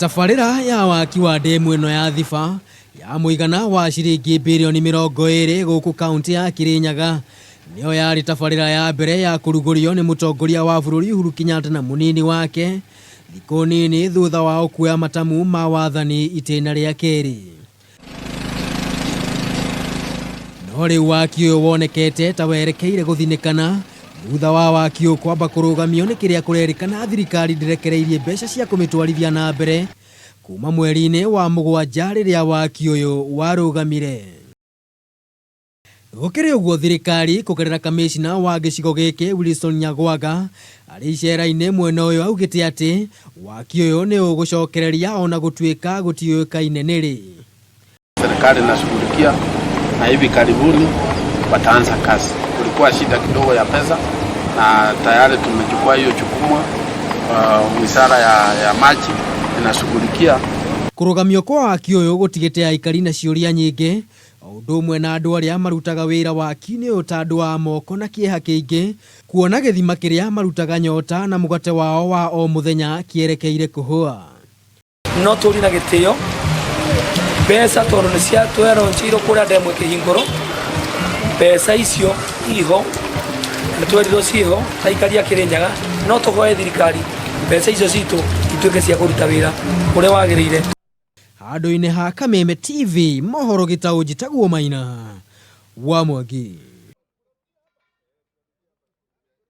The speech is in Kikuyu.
Tabarĩra ya waki wa ndemu ĩno ya Thiba ya mũigana wa ciringi birioni 20 gũkũ kaunti ya Kirinyaga nĩyo yarĩ tabarĩra ya mbere ya kũrugũrio nĩ mũtongoria wa bũrũri Uhuru Kenyatta na mũnini wake thikũ nini thutha wao kuoya matamu ma wathani itĩna rĩa kerĩ. No rĩu waki ũyũ wonekete ta werekeire gũthinĩkana thutha wa waki ũyũ kwamba kũrũgamio nĩ kĩrĩa kũrerĩkana thirikari ndĩrekereirie mbeca cia kũmĩtwarithia na mbere kuma mweri-inĩ wa mũgwanja rĩrĩa waki ũyũ warũgamire. Gũkĩrĩ ũguo thirikari kũgerera kamĩcina wa gĩcigo gĩkĩ Wilson Nyagwaga arĩ icera-inĩ mwena ũyũ augĩte atĩ waki ũyũ nĩ ũgũcokereria ona gũtuĩka gũtiũĩkaine nĩrĩ. Serikali inashughulikia na hivi karibuni wataanza kazi. Kulikuwa shida kidogo ya pesa na tayari tumechukua hiyo jukumu. Wizara ya maji inashughulikia. Kũrũgamio kwa waki ũyũ gũtigĩte aikari na ciũria nyingĩ o ũndũ ũmwe na andũ arĩa marutaga wĩra waki-inĩ ũyũ ta andũ a moko na kĩeha kĩingĩ kuona gĩthima kĩrĩa marutaga nyota na mũgate wao wa o mũthenya kĩerekeire kũhũa. No tũri na gĩtĩo mbeca tondũ nĩ cia tweroncheirwo kũrĩa ndemwe kĩhingũro mbeca icio iho nĩ twerirwo ciĩho ta aikari a Kĩrĩnyaga no tũhoe thirikari mbeca icio citũ ituĩke cia kũruta wĩra ũrĩa wagĩrĩire. Handũ-inĩ ha Kameme TV mohoro gĩtaũ njĩtagwo Maina wa Mwangi.